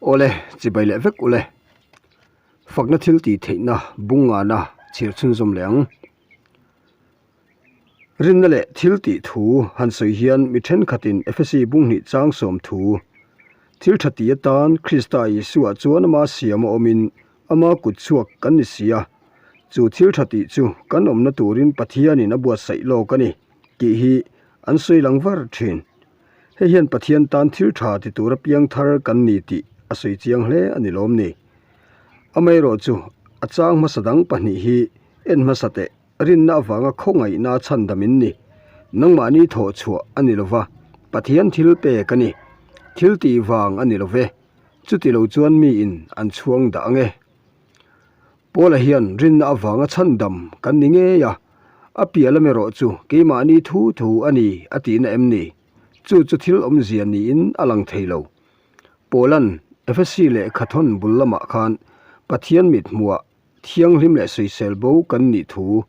Awle, chibai leh vek ule. Fakna thil tih theihna bung ngana chhir chhunzawm leh ang. Rinna leh thil tih thu han sawi hian mi thenkhatin Efesi bung hnih chang sawm thu, Thil tha ti atan Krista Isua chuan ama siam a awmin ama kut chhuak kan ni si a, chu thil tha tih chu kan awmna turin Pathianin a buatsaih lawk a ni tih hi an sawi lang var thin. Hei hian Pathian tan thil tha ti tura piang thar kan ni tih a sawi chiang hle a ni lawm ni. Amaherawhchu a chang hmasa dang pahnih hi en hmasa teh. Rinna avanga khawngaihna chhandam in ni. Nangmahni thawh chhuah a ni lova, Pathian thil pek a ni. Thil tih vang a ni lo ve. Chuti lo chuan miin an chhuang dah ang e. Paula hian rinna avanga chhandam kan ni ngei a, a piah lam erawh chu keimahni thu thu a ni a tihna em ni? Chu chu thil awmzia niin a lang thei lo. Paula'n Efesi lehkhathawn bul lamah khan Pathian mithmuhah Thianghlim leh sawisel bo kan nih thu,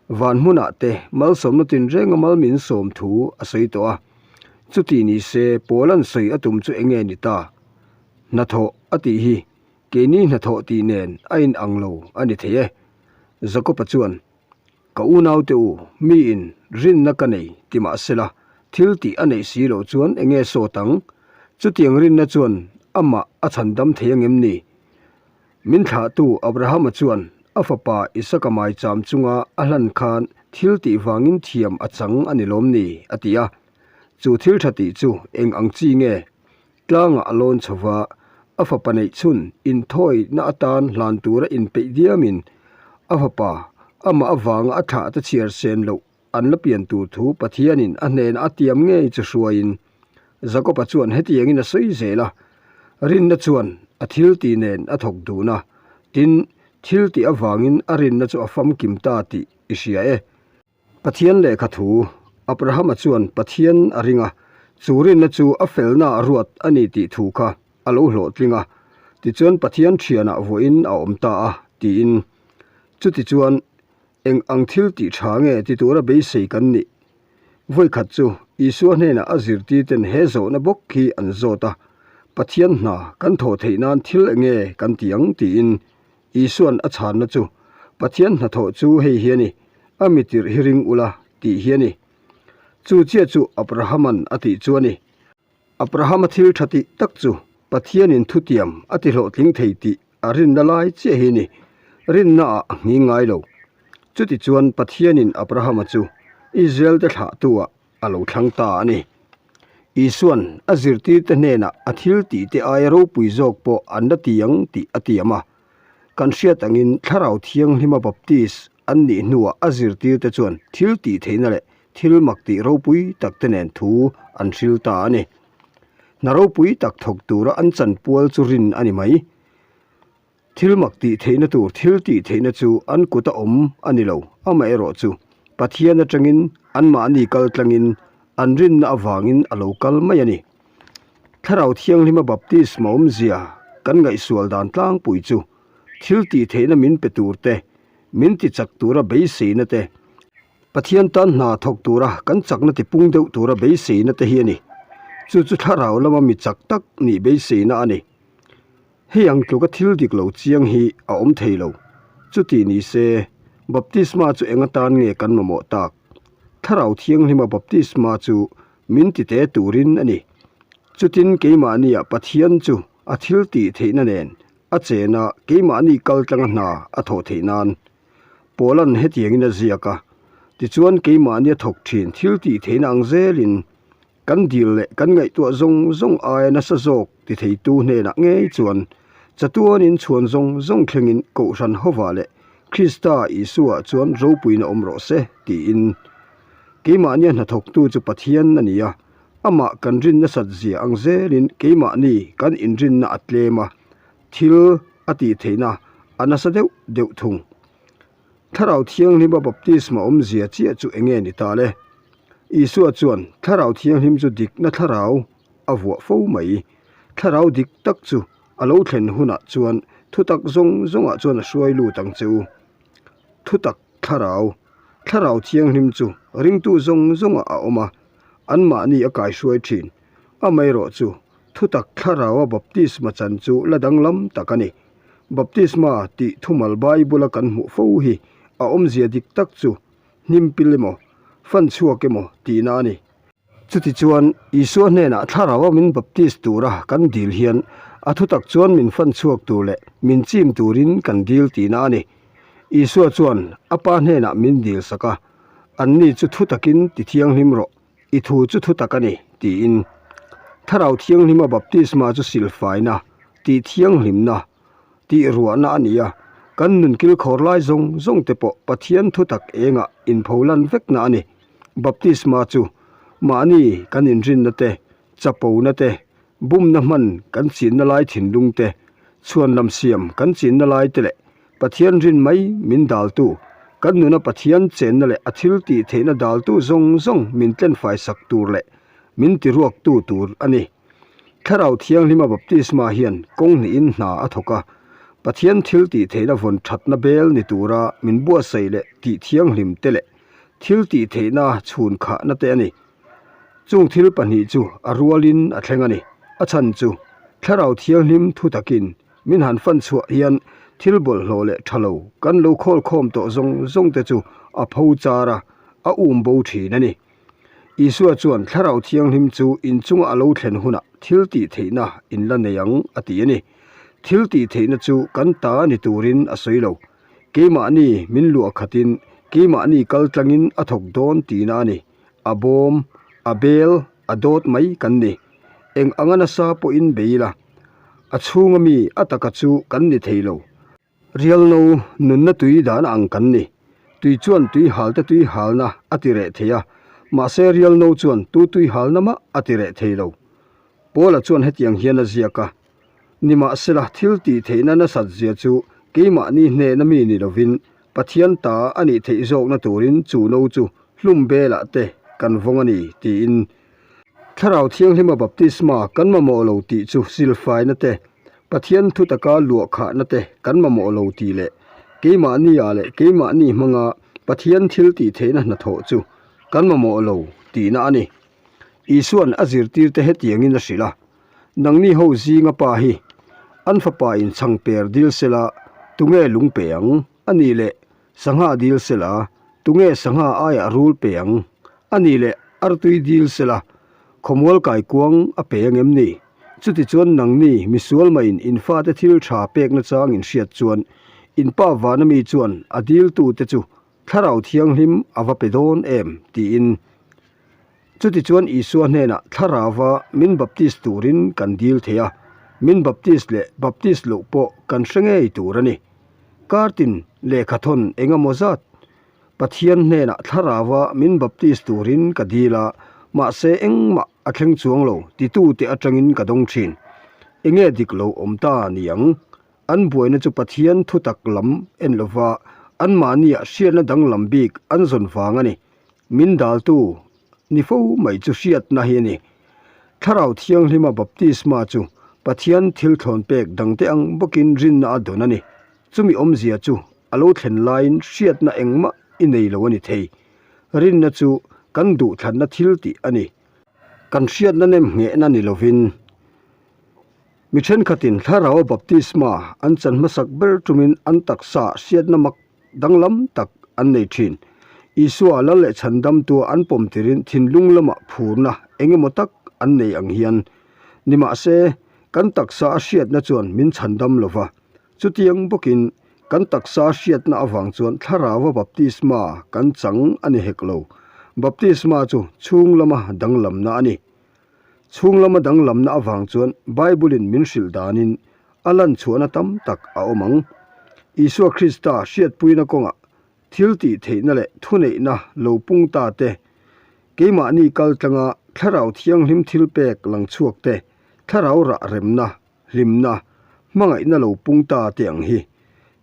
van hmunah te malsawmna tinrenga mal min sawm thu a sawi tawh a. Chuti ni se Paula'n sawi a tum chu eng nge ni ta? Hnathawh a tih hi keini hnathawh tih nen a inang lo a ni thei e. Jakob-a chuan, Ka unaute u, miin rinna ka nei ti mah sela, thil tih a neih si loh chuan eng nge sawt ang? Chutiang rinna chuan amah a chhandam thei angem ni? Min thlahtu Abrahama chuan a fapa Isaka maicham chunga a hlan khan thil tih vangin thiam a chang a ni lawm ni? a ti a. Chu thil tha tih chu eng ang chi nge? Tlangah a lawn chho va, a fapa neih chhun inthawina atan hlan tura inpeih diamin a fapa amah avanga a thlah te chhiar sen loh an la pian tur thu Pathianin a hnenah a tiam ngei chu hruaiin Jakob-a chuan hetiangin a sawi zel a, Rinna chuan a thil tih nen a thawk dun a, tin, thil tih avangin a rinna chu a famkim ta tih i hria e. Pathian lehkha thu, Abrahama chuan Pathian a ring a, chu rinna chu a felna a ruat a ni tih thu kha a lo hlawhtling a, tichuan Pathian thianah vawiin a awm ta a, tiin. Chutichuan, Eng ang thil tih tha nge ti tura beisei kan nih? Vawikhat chu Isua hnenah a zirtirten he zawhna bawk hi an zawt a, Pathian hna kan thawh theih nan thil eng nge kan ti ang? tiin. Isua'n a chhanna chu, Pathian hnathawh chu hei hi a ni, a mitirh hi ring ula tih hi a ni. Chu chiah chu Abrahama'n a tih chu a ni. Abrahama thil tha tih tak chu Pathianin thutiam a ti hlawhtling thei tih a rinna lai chiah hi ni. Rinnaah a nghing ngai lo. Chutichuan Pathianin Abrahama chu Israel-te thlahtu-ah a lo thlang ta a ni. Isua'n a zirtirte hnenah a thil tihte aia ropui zawk pawh an la ti ang tih a tiam a. Kan hriat angin Thlarau Thianghlima Baptist an nih hnuah a zirtirte chuan thil tih theihna leh thil mak tih ropui takte nen thu an hril ta a ni. Hna ropui tak thawk tura an chanpual chu rin a ni mai. Thil mak tih theihna tur thil tih theihna chu an kuta awm a ni lo, amaherawh chu Pathian atangin anmahni kal tlangin an rinna avangin a lo kal mai a ni. Thlarau Thianghlima baptisma awmzia kan ngaihsual dan tlangpui chu thil tih theihna min pe tur te, min ti chak tura beiseina te, Pathian tan hna thawk tura kan chakna ti pung deuh tura beiseina te hi a ni. Chu chu thlarau lama mi chak tak nih beiseina a ni. Hei ang tluka thil dik lo chiang hi a awm thei lo. Chuti ni se, baptisma chu eng atan nge kan mamawh tak? Thlarau Thianghlima baptisma chu min ti te turin a ni. Chutin keimahniah Pathian chu a thil tih theihna nen a chena keimahni kal tlanga hna a thawh theih nan Paula'n hetiangin a ziak a, Tichuan keimahnia thawk thin thil tih theihna ang zelin kan dil leh kan ngaihtuah zawng zawng aia nasa zawk ti theitu hnenah ngei chuan chatuanin chhuan zawng zawng thlengin Kohhran hovah leh Krista Isuaah chuan ropuina awm rawh se tiin. Keimahnia hnathawktu chu Pathian a ni a, amah kan rin nasat zia ang zelin keimahni kan inrinna a tlem a, Thil a tih theihna a nasa deuh deuh thung. Thlarau Thianghlima baptisma awmzia chiah chu eng nge ni ta le? Isua chuan Thlarau Thianghlim chu dikna thlarau a vuah fo mai. Thlarau dik tak chu a lo thlen hunah chuan thutak zawng zawngah chuan a hruai lut ang che u. Thutak thlarau, Thlarau Thianghlim chu ringtu zawng zawngah a awm a, anmahni a kaihruai thin. Amaherawhchu. Thutak Thlaraua baptisma chan chu la danglam tak a ni. Baptisma tih thumal Bible-a kan hmuh fo hi a awmzia dik tak chu hnimpil emaw, fan chhuak emaw tihna a ni. Chutichuan, Isua hnenah Thlaraua min baptis tura kan dil hian a thutak chuan min fan chhuak tur leh min chim turin kan dil tihna a ni. Isua chuan a Pa hnenah min dil sak a, Anni chu thutakin ti thianghlim rawh, i thu chu thutak a ni, tiin. Thlarau Thianghlima baptisma chu silfaina, tih thianghlimna, tih ruahna a ni a, kan nun kilkhawr lai zawng zawng te pawh Pathian thutak engah inpholan vekna a ni. Baptisma chu mahni kan inrinna te, chapona te, bumna hman kan chinna lai thinlung te, chhuanlam siam kan chinna lai te leh Pathian rin mai min daltu, kan nuna Pathian chenna leh a thil tih theihna daltu zawng zawng min tlenfai sak tur leh min tiruaktu tur a ni. Thlarau Thianghlima baptisma hian kawng hnihin hna a thawk a, Pathian thil tih theihna vawn thatna bel ni tura min buatsaih leh tih thianghlim te leh thil tih theihna chhun khahna te a ni. Chung thil pahnih chu a rualin a thleng a ni. A chhan chu Thlarau Thianghlim thu takin min han fan chhuah hian thil bawlhhlawh leh tha lo kan lo khawl khawm tawh zawng zawng te chu a pho char a, a um bo thin a ni. Isua chuan Thlarau Thianghlim chu inchunga a lo thlen hunah thil tih theihna in la nei ang a ti a ni. Thil tih theihna chu kan ta ni turin a sawi lo. Keimahni min luah khatin keimahni kal tlangin a thawk dawn tihna a ni. A bawm, a bel, a dawt mai kan ni. Eng anga nasa pawhin bei ila, a chhunga mi a taka chu kan ni thei lo. Rialno nunna tui dahna ang kan ni. Tui chuan tui halte tui halna a ti reh thei a, mahse rialno chuan tu tui halna mah a ti reh thei lo. Paula chuan hetiang hian a ziak a, Nimahsela thil tih theihna nasat zia chu keimahni hnehna mi ni lovin Pathian ta a nih theih zawkna turin chu no chu hlum belah te kan vawng a ni, tiin. Thlarau Thianghlima baptisma kan mamawh lo tih chu silfaina te, Pathian thu taka luah khahna te kan mamawh lo tih leh keimahni ah leh keimahni hmanga Pathian thil tih theihna hnathawh chu kan mamawh lo tihna a ni. Isua'n a zirtirte hetiangin a hrilh a, Nangni ho zinga pa hi an fapa in chhang per dil sela tunge lung pe ang? A nih leh sangha dil sela tunge sangha aiah rul pe ang? A nih leh artui dil sela khawmual kaikuang a pe ang em ni? Chutichuan nangni misual maiin in fate thil tha pekna chang in hriat chuan in pa vana mi chuan a diltute chu Thlarau Thianghlim a va pe dawn em? tiin. Chutichuan Isua hnenah Thlarauva min baptis turin kan dil thei a, min baptis leh baptis loh pawh kan hre ngei tur a ni. Kartin lehkhathawn engemaw zat Pathian hnenah Thlarauva min baptis turin ka dil a, mahse engmah a thleng chuang lo titute atangin ka dawng thin. Enge dik lo awm ta ni ang? An buaina chu Pathian thutak lam en lova anmahniah hriatna danglam bik an zawn vang a ni. Min daltu ni fo mai chu hriatna hi a ni. Thlarau Thianghlima baptisma chu Pathian thil thlawn pek dangte ang bawkin rinna a dawn a ni. Chumi awmzia chu a lo thlen laiin hriatna engmah i nei lo a ni thei. Rinna chu kan duhthlanna thil tih a ni. Kan hriatna nem nghehna ni lovin. Mi thenkhatin Thlarau baptisma an chan hmasak ber tumin an taksa hriatna mak danglam tak an nei thin. Isua lal leh chhandamtua an pawm tirin thinlung lamah phurna eng emaw tak an nei ang hian. Nimahse, kan taksa a hriatna chuan min chhandam lo va. Chutiang bawkin, kan taksa hriatna avang chuan Thlarauva baptisma kan chang a ni hek lo. Baptisma chu chhung lama danglamna a ni. Chhung lama danglamna avang chuan Bible-in min hrilh danin a lan chhuahna tam tak a awm ang. Isua Krista hriatpuina kawngah thil tih theihna leh thuneihna lo pung ta te, keimahni kal tlanga Thlarau Thianghlim thilpek lang chhuak te, Thlarau rah remna, hlimna, hmangaihna lo pung ta te ang hi.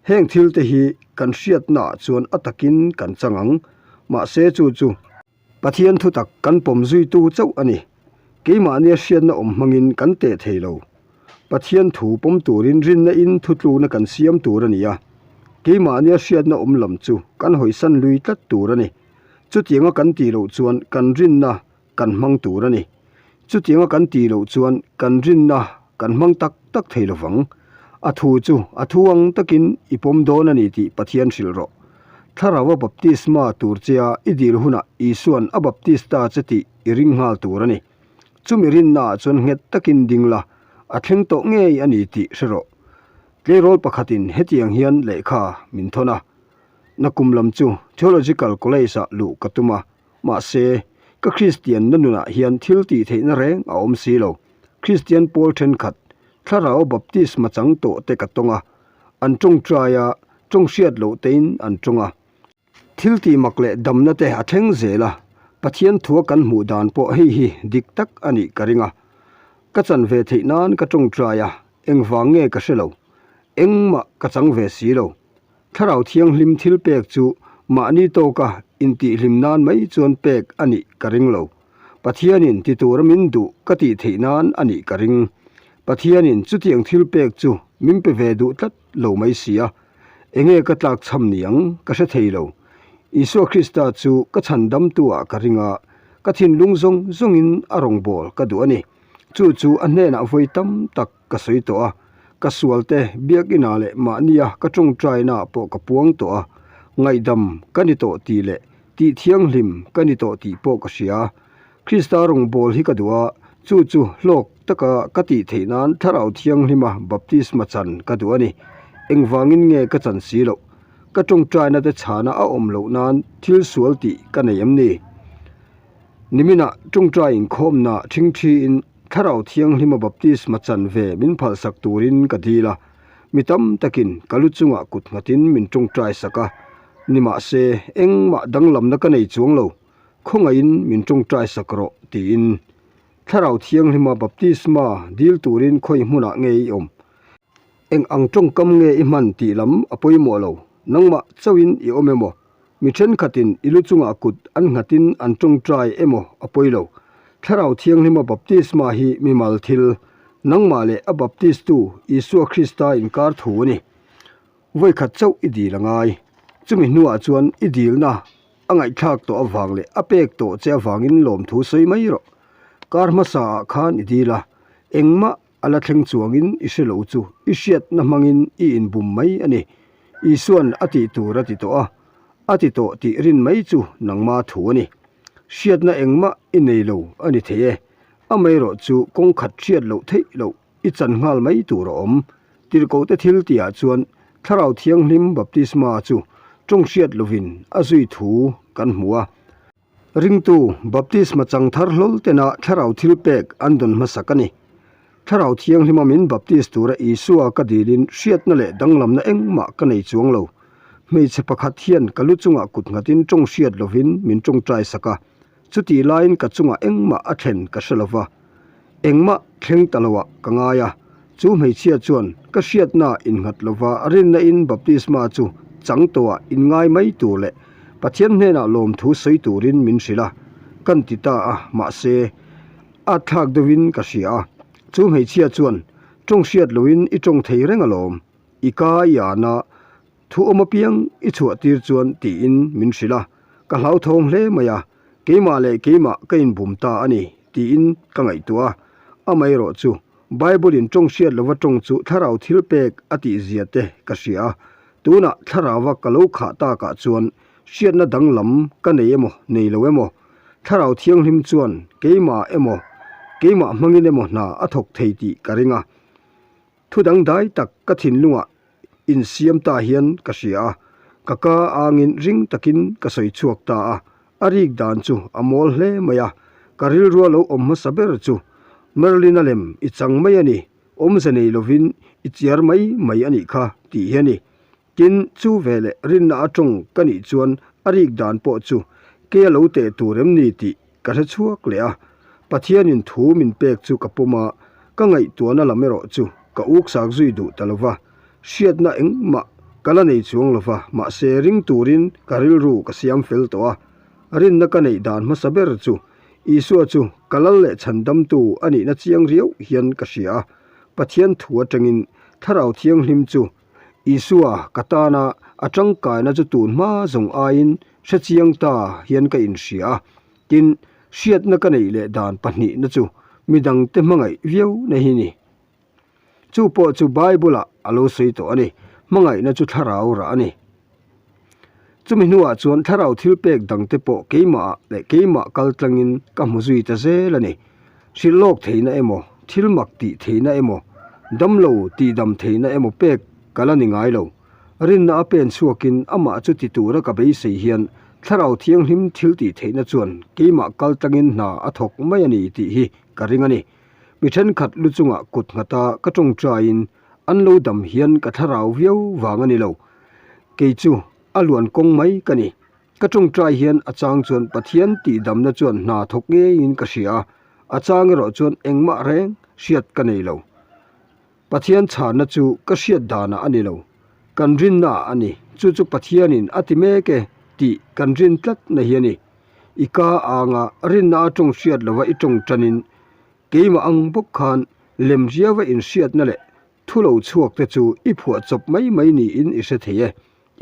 Heng thil te hi kan hriatnaah chuan a takin kan chang ang, mahse chu chu. Pathian thutak kan pawm zuitu chauh a ni. Keimahnia hriatna awm hmangin kan teh thei lo. Pathian thu pawm turin rinna in thutlukna kan siam tur a ni a. Keimahnia hriatna awm lam chu kan hawisan lui tlat tur a ni. Chutianga kan tih loh chuan kan rinna kan hmang tur a ni. Chutianga kan tih loh chuan kan rinna kan hmang tak tak thei lo vang. A thu chu a thu ang takin i pawm dawn a ni tih Pathian hrilh rawh. Thlarau a baptisma tur chea i dil hunah Isua'n a baptista che tih i ring nghal tur a ni. Chumi rinnaah chuan nghet takin ding la, a thleng tawh ngei a ni tih hre rawh. Tleirawl pakhatin hetiang hian lehkha min thawn a, Nakum lam chu Theological College-ah luh ka tum a, Mahse, ka Kristianna nunah hian thil tih theihna reng a awm si lo. Kristian pawl thenkhat, Thlarau baptisma chang tawh te ka tawng a, an tawngtai a, tawng hriat loh tein an tawng a. Thil tih mak leh damna te a thleng zel a, Pathian thua kan hmuh dan pawh hei hi dik tak a nih ka ring a. Ka chan ve theih nan ka tawngtai a, engvang nge ka hre lo. Engmah ka chang ve si lo. Thlarau Thianghlim thil pek chu mahni tawka intihhlim nan mai chuan pek a nih ka ring lo. Pathianin ti tura min duh ka tih theih nan a nih ka ring. Pathianin chutiang thil pek chu min pe ve duh tlat lo mai si a. Enge ka tlak chham ni ang ka hre thei lo. Isua Krista chu ka chhandamtu ah ka ring a, ka thinlung zawng zawngin a rawngbâwl ka duh a ni. Chu chu a hnenah vawi tam tak ka sawi tawh a, ka sualte biakinah leh mahnia ka tawngtainaah pawh ka puang tawh a, ngaihdam ka ni tawh tih leh tih thianghlim ka ni tawh tih pawh ka hria. Krista rawngbâwl hi ka duh a, chu chu hlawk taka ka tih theih nan Thlarau Thianghlima baptisma chan ka duh a ni. Engvangin nge ka chan si loh? Ka tawngtaina te chhana a awm loh nan thil sual tih ka nei em ni? Niminah tawngtai inkhawmna thingthiin Thlarau Thianghlima baptisma chan ve min phalsak turin ka dil a, mi tam takin ka lu chungah kut nghatin min tawngtai sak a, nimahse engmah danglamna ka nei chuang lo, khawngaihin min tawngtai sak rawh tiin. Thlarau Thianghlima baptisma dil turin khawi hmunah nge i awm? Eng ang tawngkam nge i hman tih lam a pawimawh lo, nangmah chauhin i awm emaw? Mi thenkhatin i lu chungah kut an nghatin an tawngtai emaw a pawi lo. Thlarau Thianghlima baptisma hi mimal thil, nangmah leh a baptistu Isua Krista inkar thu a ni. Vawikhat chauh i dil a ngai. Chumi hnuah chuan i dilna a ngaihthlak tawh avang leh a pek tawh che avangin lawmthu sawi mai rawh. Kar hmasaah khan i dil a, engmah A la thleng chuangin i hre lo chu i hriatna hmangin i inbum mai a ni. Isua'n a tih tur a ti tawh a, a ti tawh tih rin mai chu nangma thu a ni. Hriatna engmah i nei lo a ni thei e. Amaherawh chu kawng khat hriat loh theih loh i chan nghal mai tur a awm. Tirhkohte thil tihah chuan Thlarau Thianghlim baptisma chu tawng hriat lovin a zui thu kan hmu a. Ringtu, baptisma chang thar hlawl tena thlarau thil pek an dawn hmasak a ni. Thlarau Thianghlima min baptis tura Isua ka dilin hriatna leh danglamna engmah ka nei chuang lo. Hmeichhe pakhat hian ka lu chungah kut nghatin tawng hriat lovin min tawngtai sak a, chutih laiin ka chungah engmah a thlen ka hre lova. Engmah thleng ta loah ka ngai a, chu hmeichhia chuan ka hriatna innghat lova rinna in baptisma chu chang tawhah inngai mai tur leh Pathian hnenah lawmthu sawi turin min hrilh a, kan ti ta a, mahse a thlak deuhin ka hria a, chu hmeichhia chuan tawng hriat loin i tawng thei reng alawm, i ka i an a, Thu awm apiang i chhuah tir chuan tiin min hrilh a, ka hlauthawng hle mai a, keimah leh keimah ka inbum ta a ni tiin ka ngaihtuah a, amaherawh chu Bible in tawng hriat lova tawng chu thlarau thil pek a tih zia te ka hria a, tunah thlarauva ka lo khah takah chuan hriatna danglam ka nei emaw nei lo emaw, thlarau thianghlim chuan keimah emaw keimah hmangin emaw hna a thawk thei tih ka ring a. Thu dangdai tak ka thinlungah insiam ta hian ka hria a, ka ka angin ring takin ka sawi chhuak ta a, a rik dan chu a mawl hle mai a, ka rilrua lo awm hmasa ber chu Merlin-a lem i chang mai a ni, awmze nei lovin i chiar mai mai a nih kha tih hi a ni. Tin, chu veleh rinna a tawng ka nih chuan a rik dan pawh chu kei a lo teh tur em ni tih ka hre chhuak leh a. Pathianin thu min pek chu ka pawm a, ka ngaihtuahna lam erawh chu ka uksak zui duh ta lo va. Hriatna engmah ka la nei chuang lo va, mahse ring turin ka rilru ka siam fel tawh a. Rinna ka neih dan hmasa ber chu Isua chu ka lal leh chhandamtu a nihna chiang riau hian ka hria a. Pathian thu atangin Thlarau Thianghlim chu Isua ka tana a tangkaina chu tun hma zawng aiin hrechiang ta hian ka inhria a. Tin, hriatna ka neih leh dan pahnihna chu. midangte hmangaih viau na hi ni. Chu pawh chu Bible-ah a lo sawi tawh a ni. Hmangaihna chu thlarau rah a ni. Chumi hnuah chuan thlarau thil pek dangte pawh keimahah leh keimah kal tlangin ka hmu zui ta zel a ni. Hrilh lawk theihna emaw, thil mak tih theihna emaw, damlo tihdam theihna emaw pek ka la ni ngai lo. Rinna a pen chhuakin amah chu ti tura ka beisei hian Thlarau Thianghlim thil tih theihna chuan keimah kal tlangin hna a thawk mai a ni tih hi ka ring a ni. Mi thenkhat lu chungah kut nghata ka tawngtaiin an lo dam hian ka thlarau viau vang a ni lo. Kei chu a luan kawng mai ka ni. Ka tawngtai hian a chang chuan Pathian tihdamna chuan hna thawk ngeiin ka hria a, a chang erawh chuan engmah reng hriat ka nei lo. Pathian chhanna chu ka hriat danah a ni lo, kan rinnaah a ni. Chu chu Pathianin a ti mek e tih kan rin tlatna hi a ni. I ka anga rinna a tawng hriat lova i tawng tanin keimah ang bawk khan lem riauva inhriatna leh thu lo chhuak te chu i phuah chawp mai mai niin i hre thei e.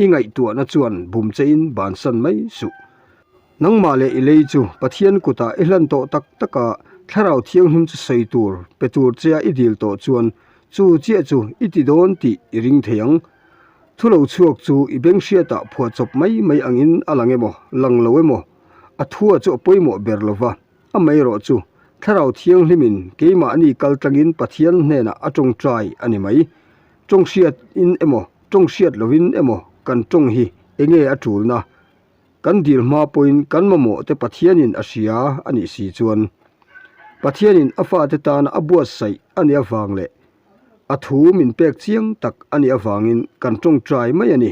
I ngaihtuahna chuan bum chein bansan mai suh. Nangmah leh i lei chu Pathian kutah i hlan tawh tak tak a, Thlarau Thianghlim chu sawi tur pe tur chea i dil tawh chuan chu chiah chu i ti dawn tih i ring thei ang. Thu lo chhuak chu i beng hriatah phuah chawp mai mai angin a lang emaw, lang lo emaw, a thua chu a pawimawh ber lo va, amaherawh chu Thlarau Thianghlimin keimahni kal tlangin Pathian hnenah a tawngtai a ni mai. Tawng hriatin emaw, tawng hriat lovin emaw kan tawng hi enge a tulna? Kan dil hma pawhin kan mamawh te Pathianin a hria a nih si chuan Pathianin a fate tana a buatsaih a nih avang leh a thu min pek chiang tak a nih avangin kan tawngtai mai a ni.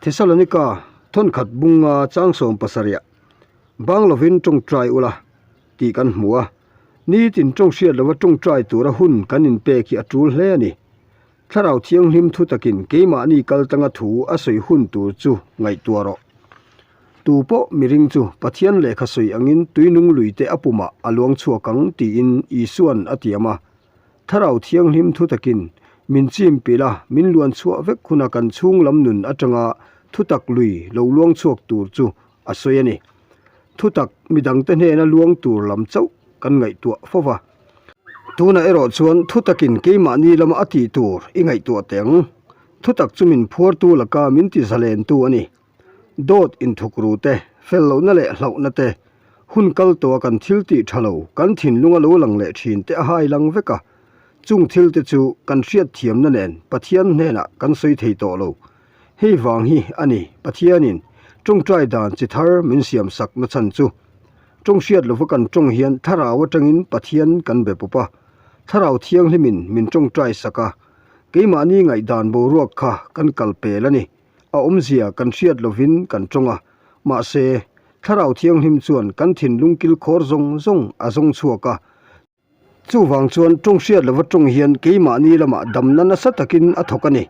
Thesalonika thawnkhat bunga changsawm pasarih bang lovin tawngtai ula tih kan hmu a, nitin tawng hriat lova tawngtai tura hun kan inpek hi a tul hle a ni. Thlarau Thianghlim thu takin keimahni kal tanga thu a sawi hun tur chu ngaihtuah rawh. Tu pawh miring chu Pathian lehkha sawi angin tuinung luite a pumah a luang chhuak ang tiin Isua'n a tiam a. Thlarau Thianghlim thu takin min chim pilh a, min luan chhuah vek huna kan chhung lam nun atanga thutak lui lo luang chhuak tur chu a sawi a ni. Thutak midangte hnena luang tur lam chauh kan ngaihtuah fo va. Tunah erawh chuan thutakin keimahni lama a tih tur i ngaihtuah teh ang. Thutak chu min phuartu laka min ti zalentu a ni. Dawt inthukru te, fel lohna leh hlauhna te, hun kal tawha kan thil tih tha lo, kan thinlunga lo lang leh thin te a hai lang vek a. Chung thil te chu kan hriatthiamna nen Pathian hnenah kan sawi thei tawh lo. Hei vang hi a ni Pathianin tawngtai dan chi thar min siam sak na chhan chu. Tawng hriat lova kan tawng hian thlarau atangin Pathian kan be pawp a, thlarau thianghlimin min tawngtai sak a, keimahni ngaihdan boruak kha kan kal pel a ni. A awmzia kan hriat lovin kan tawng a, mahse thlarau thianghlim chuan kan thinlung kilkhawr zawng zawng a zawng chhuak a, Chuvang chuan tawng hriat lova tawng hian keimahni lamah damna nasa takin a thawk a ni.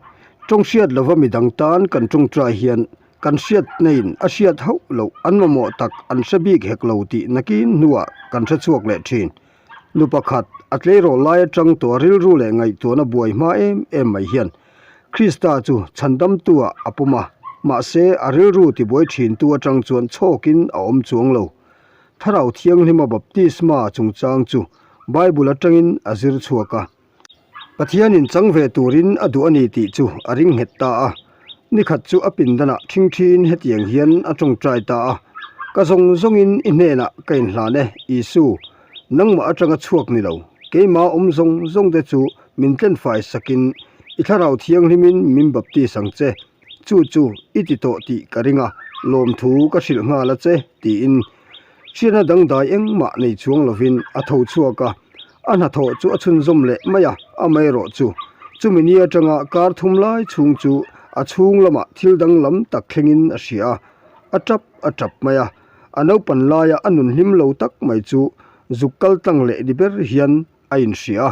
Tawng hriat lova midang tan kan tawngtai hian kan hriatnain a hriat hauh loh an mamawh tak an hre bik hek lo tih nakin hnuah kan hre chhuak leh thin. Nu pakhat a tleirawl lai atang tawh a rilru leh ngaihtuahna buai hma em em mai hian Krista chu chhandamtu-ah a pawm a, mahse a rilru tibuai thintu atang chuan chhawkin a awm chuang lo. Thlarau Thianghlima baptisma chungchang chu Bible atangin a zir chhuak a. Pathianin chang ve turin a duh a ni tih chu a ring nghet ta a. Nikhat chu a pindanah ṭhingṭhiin hetiang hian a ṭawngṭai ta a, Ka zawng zawngin i hnenah ka inhlan e, Isu, nangmah atanga chhuak ni lo, keimah awm zawng zawngte chu min tlenfai sakin i Thlarau Thianghlimin min baptis ang che. Chu chu i ti tawh tih ka ring a, lawmthu ka hrilh nghal a che, tiin hriatna dangdai engmah nei chuang lovin a tho chhuak a, a hnathawh chu a chhunzawm leh mai a, amaherawh chu chumi ni atanga kar thum lai chhung chu a chhung lamah thil danglam tak thlengin a hria a, a tap a tap mai a, a naupan laia a nun hlim lo tak mai chu zuk kal tlang leh ni ber hian a inhria a.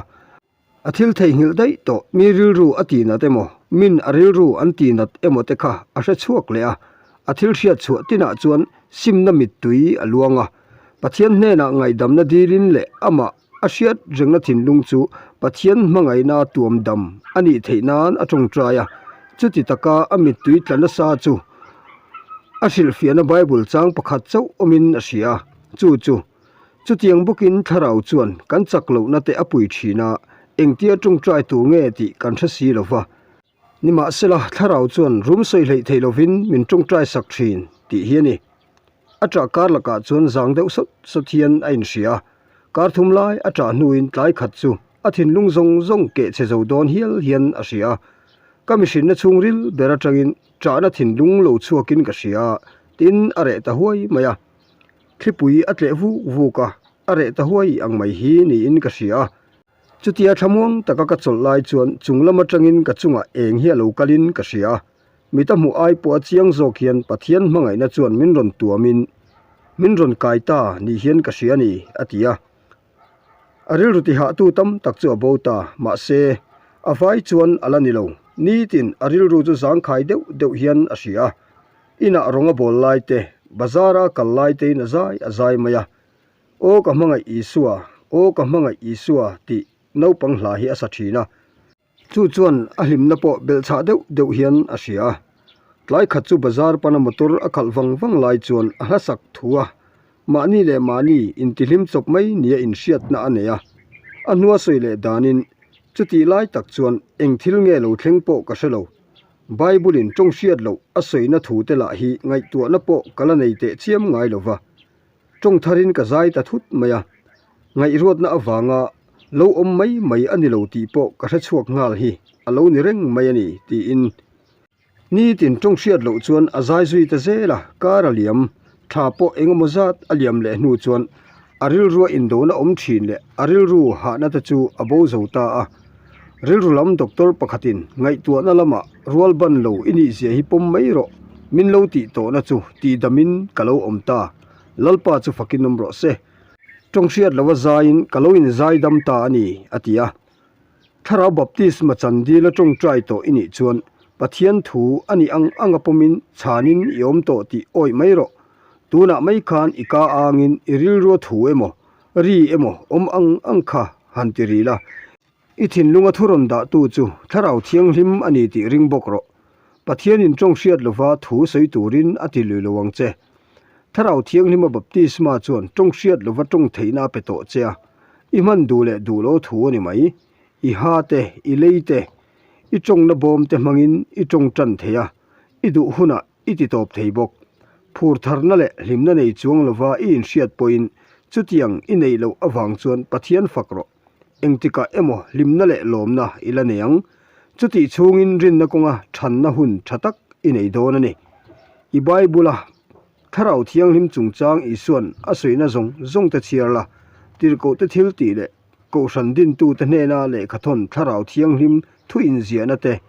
A thil theihnghilh daih tawh, mi rilru a tihnat emaw, min a rilru an tihnat emaw te kha a hre chhuak leh a. A thil hriat chhuah tinah chuan simna mittui a luang a. Pathian hnenah ngaihdamna dilin leh amah a hriat rengna thinlung chu Pathian hmangaihna tuam dam a nih theih nan a tawngtai a. Chuti taka a mittui tla nasa chu a hrilhfiahna Bible chang pakhat chauh awmin a hria a, chu chu. Chutiang bawkin Thlarau chuan kan chak lohna te a pui thin a, engtia tawngtai tur nge tih kan hre si lo va. Nimahsela, Thlarau chuan rum sawi hleih thei lovin min tawngtai sak thin tih hi a ni. A ṭah kar lakah chuan zang deuh sawt sawt hian a inhria a, kar thum lai a ṭah hnuin tlai khat chu a thinlung zawng zawng keh chhe zo dawn hial hian a hria a. Ka mihrinna chhungril ber aṭangin ṭahna thinlung lo chhuakin ka hria a, tin a reh ta huai mai a. Thlipui a tleh vuk vuk a, a reh ta huai ang mai hi niin ka hria a. Chutia thlamuang taka ka chawlh lai chuan chung lam atangin ka chungah eng hi a lo kalin ka hria a. Mit a hmuh ai pawh a chiang zawk hian Pathian hmangaihna chuan min rawn tuamin min rawn kai ta ni hian ka hria a ni, a ti a. A rilru tihahtu tam tak chu a bo ta, mahse, a vai chuan a la ni lo. Nitin a rilru chu zangkhai deuh deuh hian a hria a. Inah rawng a bawl lai te, bazar-a kal lai tein a zai a zai mai a. Aw ka hmangaih Isua, aw ka hmangaih Isua tih naupang hla hi a sa thin a. Chu chuan a hlimna pawh belhchhah deuh deuh hian a hria a. Tlai khat chu bazar pana motor a khalh vang vang lai chuan a hla sak thu a, mahni leh mahni intihlim chawp mai nia inhriatna a nei a. A hnua sawi leh danin chutih lai tak chuan eng thil nge lo thleng pawh ka hre lo. Bible-in tawng hriat loh a sawina thute lah hi ngaihtuahna pawh ka la nei teh chiam ngai lo va. Tawng tharin ka zai ta thut mai a, ngaihruatna avanga lo awm mai mai a ni lo tih pawh ka hre chhuak nghal hi a lo ni reng mai a ni tiin nitin tawng hriat loh chuan a zai zui ta zel a, kar a liam tha pawh eng emaw zat a liam leh hnu chuan a rilrua indona awm thin leh a rilru hahna te chu a bo zo ta a. Rilru lam doctor pakhatin ngaihtuahna lamah rual ban lo i nih zia hi pawm mai rawh, min lo tih tawhna chu tihdamin ka lo awm ta. Lalpa chu fakin awm rawh se. Tawng hriat lova zaiin ka lo inzai dam ta a ni, a ti a. Thlarau baptisma chandila tawngtai tawh i nih chuan Pathian thu a nih ang anga pawmin chhanin i awm tawh tih awih mai rawh. Tunah mai khan i ka angin i rilrua thu emaw, ri emaw awm ang ang kha han ti ril a. I thinlunga thu rawn dahtu chu Thlarau Thianghlim a ni tih ring bawk rawh. Pathianin tawng hriat lova thu sawi turin a ti lui lo ang che. Thlarau Thianghlima baptisma chuan tawng hriat lova tawng theihna a pe tawh che a, i hman duh leh duh lo thu a ni mai. I ha te, i lei te, i tawngna bawm te hmangin i tawng tan thei a, i duh hunah i ti tawp thei bawk. Phur tharna leh hlimna nei chuang lova i inhriat pawhin chutiang i neih loh avang chuan Pathian fak rawh. Engtikah emaw hlimna leh lawmna i la nei ang. Chutih chhungin rinna kawnga thanna hun tha tak i nei dawn a ni. I Bible-a Thlarau Thianghlim chungchang Isua'n a sawina zawng zawngte chhiar la, tirhkohte thil tih leh Kohhran dintute hnena lehkhathawn Thlarau Thianghlim thu inziahna te,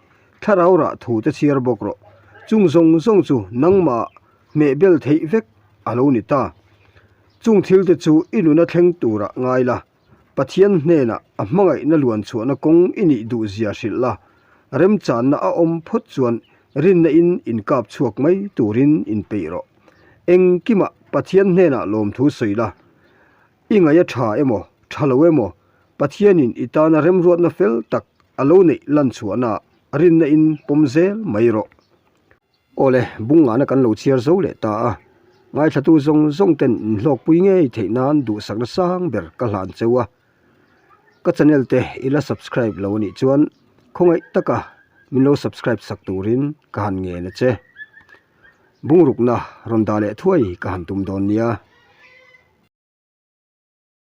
Thlarau rah thute chhiar bawk rawh. Chung zawng zawng chu nangmah hmehbel theih vek a lo ni ta. Chung thilte chu i nuna thleng turah ngai la. Pathian hnenah a hmangaihna luan chhuahna kawng i nih duh zia hrilh la, remchanna a awm phawt chuan rinna in inkap chhuak mai turin inpeih rawh. Engkimah Pathian hnenah lawmthu sawi la, i ngaih a tha emaw, tha lo emaw, Pathianin i tana remruatna fel tak a lo neih lan chhuahnaah rinna in pawm zel mai rawh. Awle, bungngahna kan lo chhiar zo leh ta a, ngaithlatu zawng zawng ten inhlawkpui ngei theih nan duhsakna sang ber ka hlan cheu a. Ka channel te i la subscribe lo anih chuan khawngaih taka min lo subscribe sak turin ka han ngen a che. Bungrukna rawn dah leh thuai ka han tum dawn nia.